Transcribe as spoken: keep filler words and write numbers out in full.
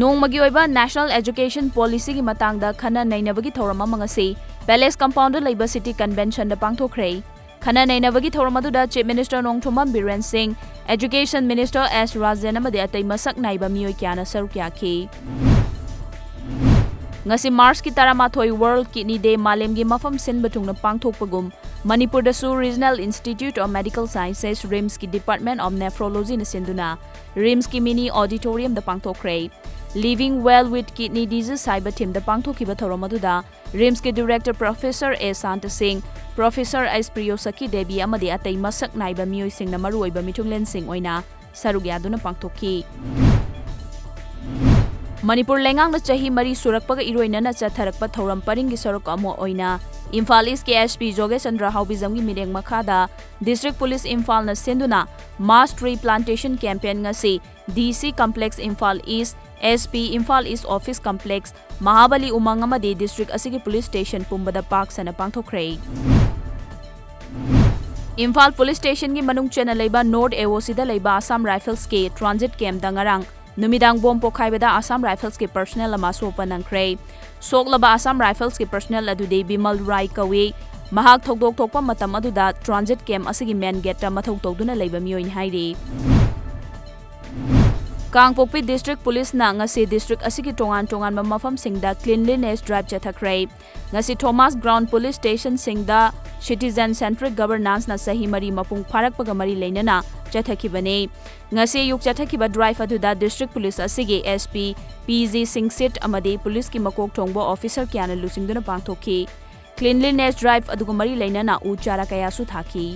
ꯅꯣꯡꯃꯒꯤ ꯑꯣꯏꯕ National Education Policyꯒꯤ ꯃꯇꯥꯡꯗ ꯈꯟꯅ ꯅꯩꯅꯕꯒꯤ ꯊꯧꯔꯝ ꯑꯃ ꯉꯁꯤ Palace Compoundꯗ ꯂꯩꯕ City Conventionꯗ ꯄꯥꯡꯊꯣꯛꯈ꯭ꯔꯦ꯫ ꯈꯟꯅ ꯅꯩꯅꯕꯒꯤ ꯊꯧꯔꯝ ꯑꯗꯨꯗ Chief Minister ꯅꯣꯡꯊꯣꯝꯕꯝ ꯕꯤꯔꯦꯟ ꯁꯤꯡ, Education Minister S ꯔꯥꯖꯦꯟ ꯑꯃꯗꯤ ꯑꯇꯩ ꯃꯁꯛ ꯅꯥꯏꯕ ꯃꯤꯑꯣꯏ ꯀꯌꯥꯅ ꯁꯔꯨꯛ ꯌꯥꯈꯤ꯫ ꯉꯁꯤ Marchꯀꯤ ꯇꯔꯥꯃꯥꯊꯣꯏ World Kidney Day ꯃꯥꯂꯦꯝꯒꯤ ꯃꯐꯝ ꯁꯤꯟꯕ ꯊꯨꯡꯅ ꯄꯥꯡꯊꯣꯛꯄꯒꯨꯝ, ꯃꯅꯤꯄꯨꯔꯗꯁꯨ Regional Institute of Medical Sciences, RIMSꯀꯤ Department of Nephrologyꯅ ꯁꯤꯟꯗꯨꯅ RIMSꯀꯤ mini auditoriumꯗ ꯄꯥꯡꯊꯣꯛꯈ꯭ꯔꯦ꯫ Living Well with Kidney Disease ꯍꯥꯏꯕ themeꯗ ꯄꯥꯡꯊꯣꯛꯈꯤꯕ ꯊꯧꯔꯝ ꯑꯗꯨꯗ RIMSꯀꯤ Director Professor A ꯁꯥꯟꯇ ꯁꯤꯡ, Professor S ꯄ꯭ꯔꯤꯌꯣꯁꯈꯤ ꯗꯦꯕꯤ ꯑꯃꯗꯤ ꯑꯇꯩ ꯃꯁꯛ ꯅꯥꯏꯕ ꯃꯤꯑꯣꯏꯁꯤꯡꯅ ꯃꯔꯨꯑꯣꯏꯕ ꯃꯤꯊꯨꯡꯂꯦꯟꯁꯤꯡ ꯑꯣꯏꯅ ꯁꯔꯨꯛ ꯌꯥꯗꯨꯅ ꯄꯥꯡꯊꯣꯛꯈꯤ꯫ ꯃꯅꯤꯄꯨꯔ ꯂꯩꯉꯥꯛꯅ ꯆꯍꯤ ꯃꯔꯤ ꯁꯨꯔꯛꯄꯒ ꯏꯔꯣꯏꯅꯅ ꯆꯠꯊꯔꯛꯄ ꯊꯧꯔꯝ ꯄꯔꯤꯡꯒꯤ ꯁꯔꯨꯛ ꯑꯃ ꯑꯣꯏꯅ ꯏꯝꯐꯥꯜ Eastꯀꯤ SP ꯖꯣꯒꯦꯁ ꯆꯟꯗ꯭ꯔ ꯍꯥꯎꯕꯤꯖꯝꯒꯤ ꯃꯤꯠꯌꯦꯡ ꯃꯈꯥꯗ District Police ꯏꯝꯐꯥꯜꯅ ꯁꯤꯟꯗꯨꯅ Mass Tree Plantation Campaign ꯉꯁꯤ DC Complex Imphal East, SP Imphal East Office Complex, ꯃꯍꯥꯕꯂꯤ ꯎꯃꯪ ꯑꯃꯗꯤ district ꯑꯁꯤꯒꯤ police station ꯄꯨꯝꯕꯗ ꯄꯥꯛ ꯁꯟꯅ ꯄꯥꯡꯊꯣꯛꯈ꯭ꯔꯦ꯫ ꯏꯝꯐꯥꯜ police stationꯒꯤ ꯃꯅꯨꯡ ꯆꯟꯅ ꯂꯩꯕ North AOCꯗ ꯂꯩꯕ Assam Riflesꯀꯤ transit campꯇ ꯉꯔꯥꯡ ꯅꯨꯃꯤꯗꯥꯡ bomb ꯄꯣꯈꯥꯏꯕꯗ Assam Riflesꯀꯤ personnel ꯑꯃ ꯑꯁꯣꯛꯄ ꯅꯪꯈ꯭ꯔꯦ꯫ ꯁꯣꯛꯂꯕ Assam Riflesꯀꯤ personnel ꯑꯗꯨꯗꯤ ꯕꯤꯃꯜ ꯔꯥꯏ ꯀꯧꯏ꯫ ꯃꯍꯥꯛ ꯊꯧꯗꯣꯛ ꯊꯣꯛꯄ ꯃꯇꯝ ꯑꯗꯨꯗ transit camp ꯑꯁꯤꯒꯤ main gateꯇ ꯃꯊꯧ ꯇꯧꯗꯨꯅ ꯂꯩꯕ ꯃꯤꯑꯣꯏꯅꯤ ꯍꯥꯏꯔꯤ꯫ ꯀꯥꯡꯄꯣꯛꯄꯤ District Policeꯅ ꯉꯁꯤ district ꯑꯁꯤꯒꯤ ꯇꯣꯉꯥꯟ ꯇꯣꯉꯥꯟꯕ ꯃꯐꯝꯁꯤꯡꯗ cleanliness drive ꯆꯠꯊꯈ꯭ꯔꯦ꯫ ꯉꯁꯤ Thomas Ground police stationꯁꯤꯡꯗ citizen centric governanceꯅ ꯆꯍꯤ ꯃꯔꯤ ꯃꯄꯨꯡ ꯐꯥꯔꯛꯄꯒ ꯃꯔꯤ ꯂꯩꯅꯅ ꯆꯠꯊꯈꯤꯕꯅꯤ꯫ ꯉꯁꯤ ꯑꯌꯨꯛ ꯆꯠꯊꯈꯤꯕ drive ꯑꯗꯨꯗ district police ꯑꯁꯤꯒꯤ SP ꯄꯤ ꯖꯤ ꯁꯤꯡꯁꯤꯠ ꯑꯃꯗꯤ policeꯀꯤ ꯃꯀꯣꯛ ꯊꯣꯡꯕ officer ꯀꯌꯥꯅ ꯂꯨꯆꯤꯡꯗꯨꯅ ꯄꯥꯡꯊꯣꯛꯈꯤ꯫ Cleanliness drive ꯑꯗꯨꯒ ꯃꯔꯤ ꯂꯩꯅꯅ ꯎ ꯆꯥꯔꯥ ꯀꯌꯥꯁꯨ ꯊꯥꯈꯤ꯫